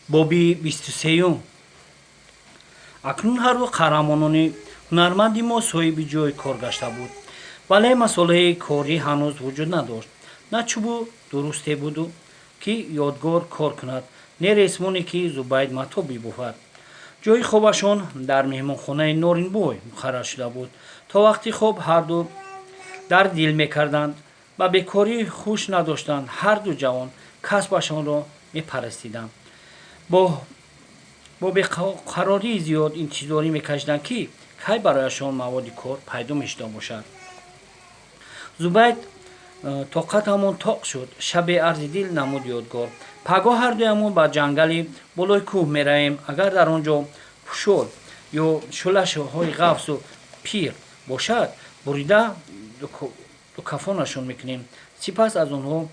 Боби 23-юм. Акнун ҳарду қаҳрамонони ҳунарманди мо соҳиби ҷойи кор гашта буд. Вале масолеҳи корӣ ҳанӯз вуҷуд надошт. На чӯбу дурусте буду, ки Ёдгор кор кунад, не ресмоне, ки Зубайд матоъ бибофад. Ҷои хобашон дар меҳмонхонаи Норинбой муқаррар шуда буд. То вақти хоб ҳарду дар дил мекарданд. Ба бекорӣ хуш надоштанд. Ҳарду ҷавон касбашонро мепарастиданд. Бо беқарории зиёд интизорӣ мекашиданд, ки кай барояшон маводи кор пайдо мешуда бошад. Зубайд, тоқатамон тоқ шуд, шабе арзи дил намуд Ёдгор. Пагоҳ ҳардуямон ба ҷангали болои кӯҳ меравем. Агар дар он ҷо пушол ё шӯлаҳои ғафсу пир бошад, бурида дукафонашон мекунем. Сипас аз онҳо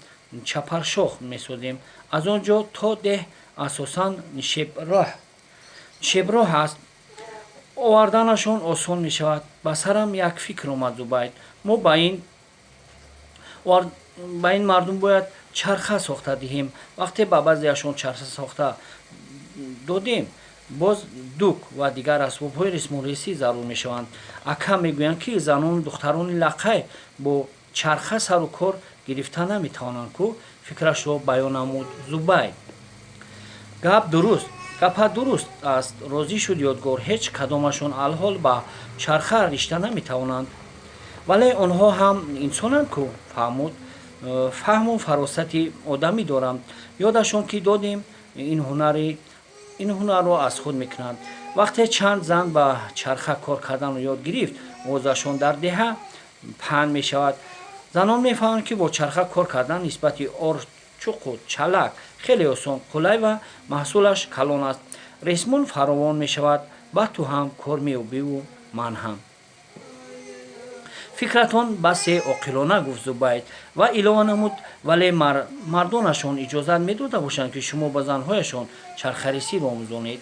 чапаршох месозем. Аз он ҷо то деҳ асосан нишеброҳ аст. Оварданашон осон мешавад. Ба сарам як фикр омад, Зубайд. Мо ба ин мардум бояд чарха сохта диҳем. Вақте ба баъзеашон чарха сохта додем, боз дук ва дигар асбобҳои ресмонресӣ зарур мешаванд. Ака мегӯянд, ки занону духтарони лақай бо чарха сару кор гирифта наметавонанд ку, фикрашро баён намуд Зубайд. Гап дуруст, гапат дуруст аст, розӣ шуд Ёдгор. Ҳеҷ кадомашон алҳол ба чарха ришта наметавонанд. Вале онҳо ҳам инсонанд ку, фаҳмуд фаҳму фаросати одамӣ доранд. Ёдашон ки додем, ин ҳунарро аз худ мекунанд. Вақте чанд зан ба чарха кор карданро ёд гирифт, овозашон дар деҳа паҳн мешавад. Занон мефаҳманд, ки бо чарха кор кардан нисбати орчуқу чалак хеле осон, қулай ва маҳсулаш калон аст. Ресмон фаровон мешавад. Ба ту ҳам кор меёбиву ман ҳам. Фикратон басе оқилона, гуфт Зубайд ва илова намуд: вале мардонашон иҷозат медода бошанд, ки шумо ба занҳояшон чархаресиро омӯзонед?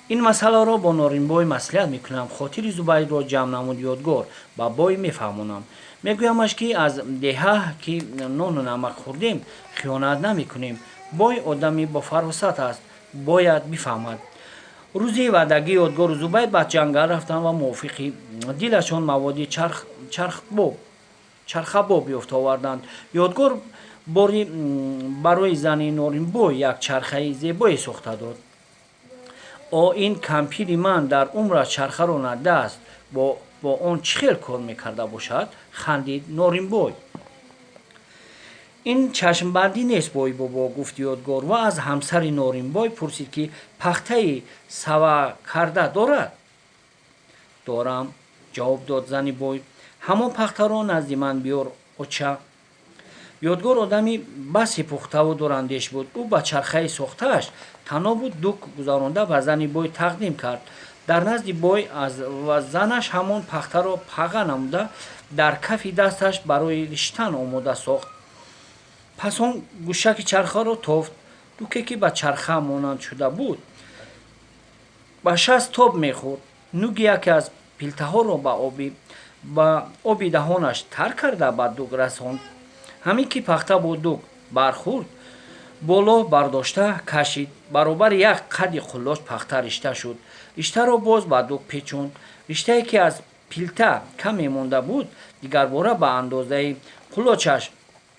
Ин масъаларо бо Норинбой маслиҳат мекунам, хотири Зубайдро ҷамъ намуд Ёдгор. Ба бой мефаҳмонам. Мегӯямаш, ки аз деҳа ки нону намак хӯрдем, хиёнат намекунем. Бой одами бофаросат аст, бояд бифаҳмад. Рӯзи ваъдагӣ Ёдгору Зубайд ба ҷангал рафтанд ва мувофиқи дилашон маводи чархабоб ёфта оварданд. Ёдгор бори барои зани Норинбой як чархаи зебое сохта дод. О, ин кампири ман дар умраш чархаро надидааст, бо он чӣ хел кор мекарда бошад, хандид Норинбой. Ин чашмбандӣ нест, бой бобо, гуфт Ёдгор ва аз ҳамсари Норинбой пурсид, ки пахтаи сава карда дорад. Дорам, ҷавоб дод зани бой. Ҳамон пахтаро назди ман биёр, оча. Ёдгор одами басе пухтаву дурандеш буд. Ӯ ба чархаи сохтааш танобу дук гузаронда, ба зани бой тақдим кард. Дар назди бой ва занаш ҳамон пахтаро паға намуда, дар кафи дасташ барои риштан омода сохт. Пас он гӯшаки чархаро тофт. Дуке, ки ба чарха монанд шуда буд, ба 60 тоб мехӯрд. Нуги яке аз пилтаҳоро ба оби даҳонаш тар карда, ба дук расонд. Ҳамин ки пахта бо дук бархӯрд, боло бардошта кашид. Баробари як қадди қуллоч пахта ришта шуд. Риштаро боз ба дук печонд. Риштае, ки аз пилта каме монда буд, дигарбора ба андозаи қулочаш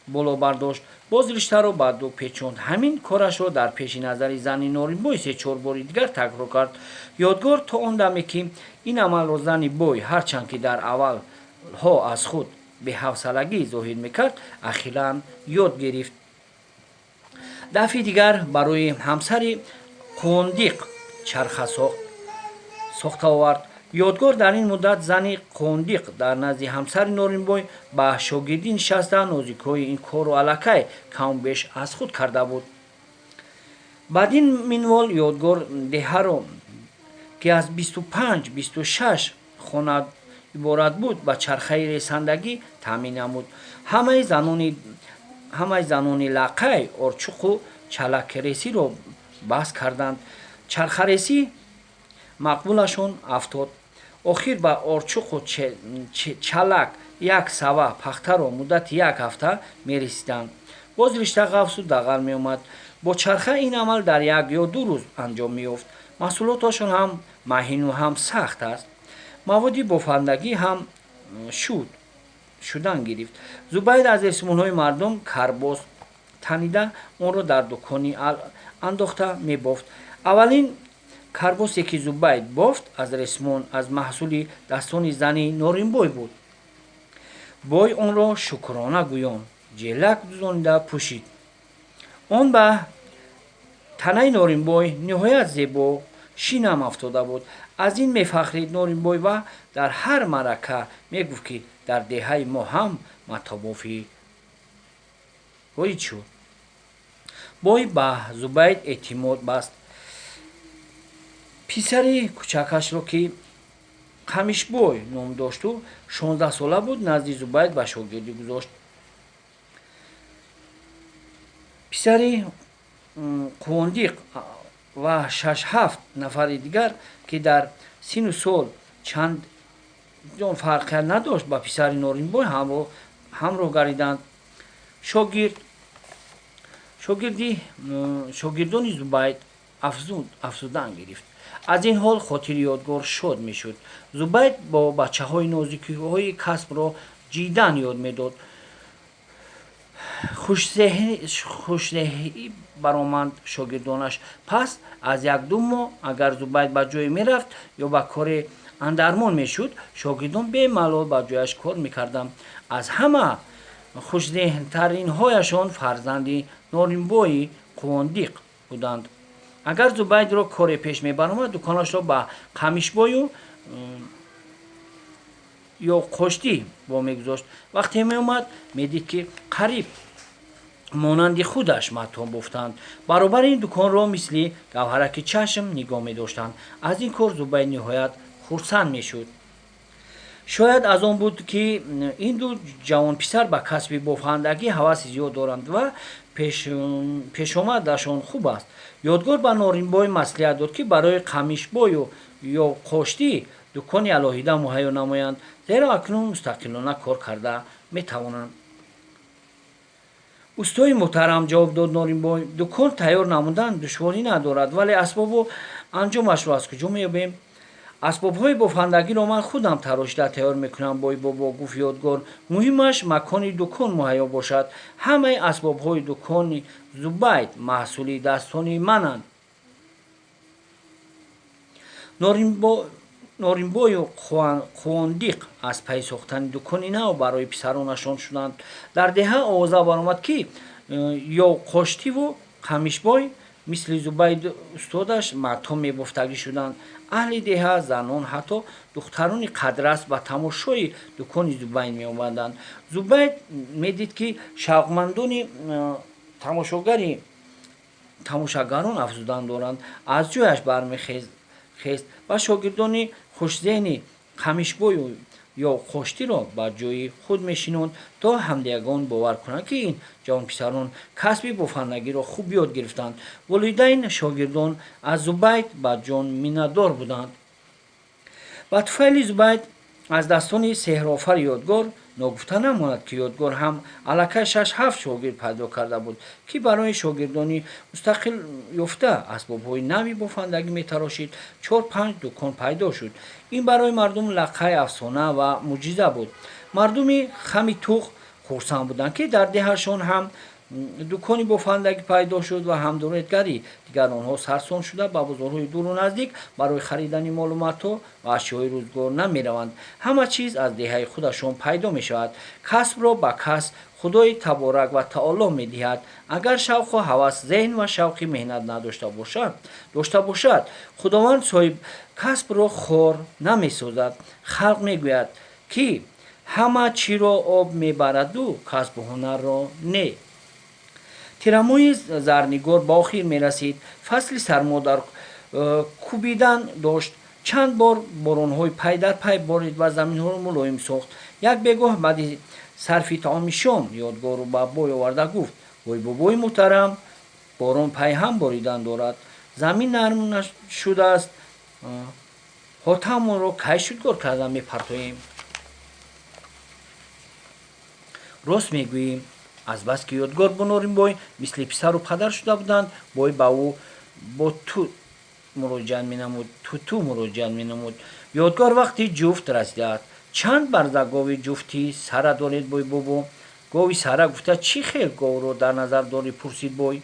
боло бардошт. Боз риштаро ба дук печонд. Ҳамин корашро дар пеши назари зани Норинбой се-чор бори дигар такрор кард Ёдгор, то он даме ки ин амалро зани бой, ҳарчанд ки дар аввалҳо аз худ беҳавсалагӣ зоҳир мекард, ахиран ёд гирифт. Дафъи дигар барои ҳамсари Қундиқ чарха сохта овард Ёдгор. Дар ин муддат зани Қундиқ дар назди ҳамсари Норинбой ба шогирдӣ нишаста, нозикиҳои ин корро аллакай каму беш аз худ карда буд. Баъд ин минвол Ёдгор деҳаро, ки аз 25-26 хона иборат буд, ба чархаи ресандагӣ таъмин намуд. Ҳамаи занони лақай орчуқу чалакресиро бас карданд. Чархаресӣ мақбулашон афтод. Охир ба орчуқу чалак як сава пахтаро муддати як ҳафта мересиданд. Боз ришта ғафсу дағал меомад. Бо чарха ин амал дар як ё 2 рӯз анҷом меёфт. Маҳсулоташон ҳам маҳину ҳам сахт аст. Маводи бофандагӣ ҳам шудан гирифт. Зубайд аз ресмонҳои мардум карбос танида, онро дар дукони андохта мебофт. Аввалин карбосе, ки Зубайд бофт, аз ресмон аз маҳсули дастони зани Норимбой буд. Бой онро шукрона гӯён ҷелак дузонида пӯшид. Он ба танаи Норимбой ниҳоят зебо шинам афтода буд. Аз ин мефахрид Норимбой ва дар ҳар маърака мегуфт, ки дар деҳаи мо ҳам матобофӣ ворид шуд. Бой ба Зубайд эътимод баст. Писари кӯчакашро, ки Қамишбой ном дошту 16-сола буд, назди Зубайд ба шогирдӣ гузошт. Писари Қувондиқ ва 6-7 нафари дигар, ки дар сину сол чанд ҷон фарқият надошт, ба писари Норимбой ҳамроҳ гардиданд. Шогирдони Зубайд афзудан гирифт. Аз ин ҳол хотири Ёдгор шод мешуд. Зубайд бо бачаҳои нозукиҳои касбро ҷидан ёд медод. Хушзеҳӣ бароманд шогирдонаш. Пас аз 1-2 моҳ, агар Зубайд ба ҷое мерафт ё ба коре андармон мешуд, шогирдон бемалол ба ҷояш кор мекарданд. Аз ҳама хушзеҳнтаринҳояшон фарзанди Норимбои Қувондиқ буданд. Агар Зубайдро коре пеш мебаромад, дуконашро ба Қамишбою ё Қоштӣ вомегузошт. Вақте меомад, медид, ки қариб монанди худаш матом бофтанд. Баробари ин дуконро мисли гавҳараки чашм нигоҳ медоштанд. Аз ин кор Зубайд ниҳоят хурсанд мешуд. Шояд аз он буд, ки ин ду ҷавонписар ба касби бофандагӣ ҳаваси зиёд доранд ва пешомадашон хуб аст. Ёдгор ба Норимбой маслиҳат дод, ки барои Қамишбою ё Қоштӣ дукони алоҳида муҳайё намоянд, зеро акнун мустақилона кор карда метавонанд. Устои муҳтарам, ҷавоб дод Норимбой, дукон тайёр намудан душворӣ надорад, вале асбобу анҷомашро аз куҷо меёбем? Асбобҳои бофандагиро ман худам тарошида тайёр мекунам, бой бобо, гуфт Ёдгор. Муҳимаш макони дукон муҳайё бошад. Ҳамаи асбобҳои дукони Зубайд маҳсули дастони мананд. Норимбою Қувондиқ аз пайи сохтани дукони нав барои писаронашон шуданд. Дар деҳа овоза баромад, ки ё Қоштиву Қамишбой мисли Зубайд устодаш матом мебофтагӣ шуданд. Аҳли деҳа, занон, ҳатто духтарони қадрас ба тамошои дукони Зубайд меомаданд. Зубайд медид, ки шавқмандони тамошогарон афзудан доранд. Аз ҷояш бармехест ва шогирдони хушзеҳни Қамишбою ё Қоштиро ба ҷои худ мешинонд, то ҳамдиягон бовар кунанд, ки ин ҷавонписарон касби бофандагиро хуб ёд гирифтанд. Волидайн шогирдон аз Зубайд ба ҷон миннатдор буданд. Ба туфайли Зубайд аз дастони сеҳрофари Ёдгор ногуфта намонад, ки Ёдгор ҳам аллакай 6-7 шогирд пайдо карда буд, ки барои шогирдони мустақил ёфта асбобҳои нави бофандагӣ метарошид. 4-5 дукон пайдо шуд. Ин барои мардум лаққаи афсона ва мӯъҷиза буд. Мардуми хами туғ хурсанд буданд, ки дар деҳашон ҳам дукони бофандагӣ пайдо шуд ва ҳам дуредгарӣ. Дигар онҳо сарсон шуда ба бозорҳои дуру наздик барои харидани молу матоъ ва ашёи рӯзгор намераванд. Ҳама чиз аз деҳаи худашон пайдо мешавад. Касбро ба кас Худои таборак ва таоло медиҳад. Агар шавқу ҳавас, зеҳн ва шавқи меҳнат надошта бошад, дошта бошад, Худованд соҳиб касбро хор намесозад. Халқ мегӯяд, ки ҳама чиро об мебараду касбу ҳунарро не. Тирамоҳи зарнигор ба охир мерасид. Фасли сармо дар кӯбидан дошт. Чанд бор боронҳои пай дар пай борид ва заминҳоро мулоим сохт. Як бегоҳ баъди сарфи таоми шом Ёдгору ба бой оварда гуфт: «Вой, бобои муҳтарам, борон пайҳам боридан дорад, замин нарм шудааст, ҳотамонро кай шудгор карда мепартоем?» Рост мегӯӣ, Азбаски Ёдгор бо Норинбой мисли писару падар шуда буданд, бой ба ӯ бо ту муроҷиат менамуд, туту муроҷиат менамуд. Ёдгор вақти ҷуфт расидааст. Чанд барзагови ҷуфти сара доред, бойбобо? Гови сара гуфта, чӣ хел говро дар назар дорӣ? Пурсид бой.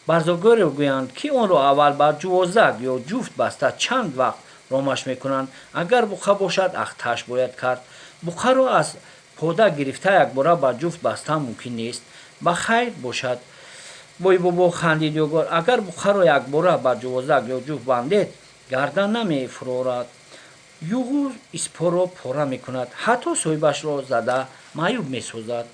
Барзаговеро гӯянд, ки онро аввал ба ҷувозак ё ҷуфт баста, чанд вақт ромаш мекунанд. Агар буқа бошад, ахташ бояд кард. Буқаро аз пода гирифта, якбора ба ҷуфт бастан мумкин нест. Ба хайр бошад, бойбобо, хандид Ёдгор. Агар буқаро якбора ба ҷувозак ё ҷуфт бандед, гардан намефурорад, юғу испоро пора мекунад, ҳатто соҳибашро зада маъюб месозад.